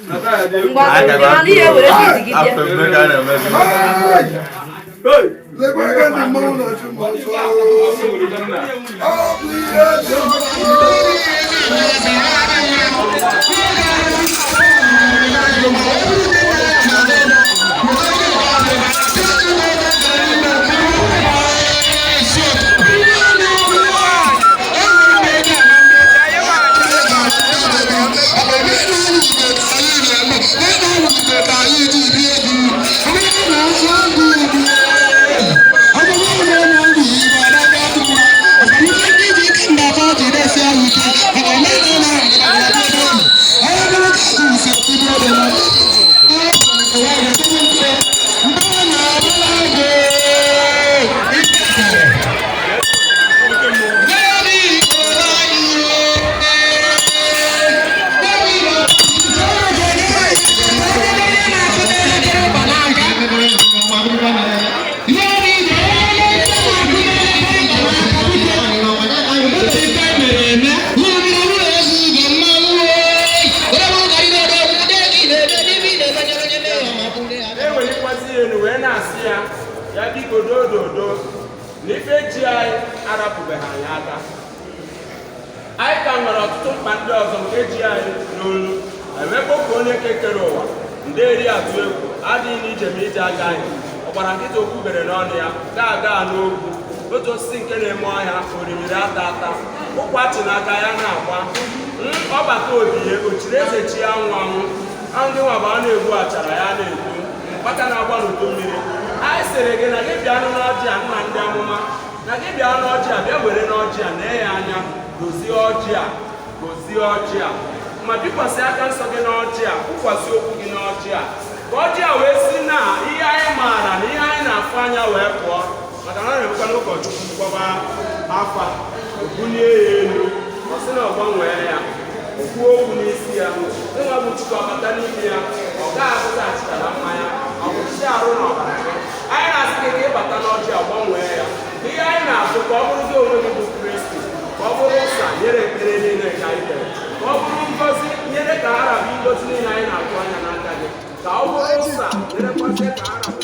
Ngwa, mana ihe were gị gị bịa. Lekwa aka ndị mmanwụ na-achụ m ọsọ. Ọ bụ ihe dị Ewelikwazị ya elu wee na-asị ya, ya biko, dododo na ife ji anyị arapụbeghị anyị aka. Anyị ka nwere ọtụtụ mkpa ndị ọzọ nke ji anyị n'olu. Ewee onye kekere ụwa ndị eri atụ egwu adịghị n'ije ma ije aga anyị ọgbara nkịta okwu bere n'ọnụ ya gaa aga n'ogwu otu osisi nke na-eme ọhịa orimiri ata ata ụkwa chi n'aka ya na-agba ọbata obi ya ochiri eze chi anwụ anwụ ndị nwa bụ a na-egbu achara ya na-egbu mkpaka na-agba n'udu mmiri. Anyị sịrị gị na gị bịa n'ọjị a, nna ndị amụma, na gị bịa n'ọjị a, bịa were n'ọjị a nee ya anya, gozie ọjị a, gozie ọjị a, ma bikwasị aka nsọ gị n'ọjị a, kwukwasị okwu gị n'ọjị a, ka ọjị a wee si na ihe anyị maara na ihe anyị na-afụ anya wee pụọ, maka na ọ na-enwekwa n'ụkọchukwu mkpọba afa obulie ya elu, ọ sị na ọ gbanwee ya, kwuo okwu n'isi ya, ịnwa bụ Chukwu abata n'ime ya, ọ gaghị abụta achịcha na mmanya, ọ bụrụzi arụ na ọbara gị. Anyị na-asị gị ka ịbata n'ọjị a, gbanwee ya, ihe anyị na-atụ ka ọ bụrụzi onwe gị bụ Kristi, ka ọ bụrụ ụsa nyere ekpere niile nke anyị kpere, ka ọ bụrụ ngọzi nyere ka ha rabụ ngozi niile anyị na-atụ anya n'aka gị, ka ọ bụrụ ụsa nyerekwasị ka ha rabụ.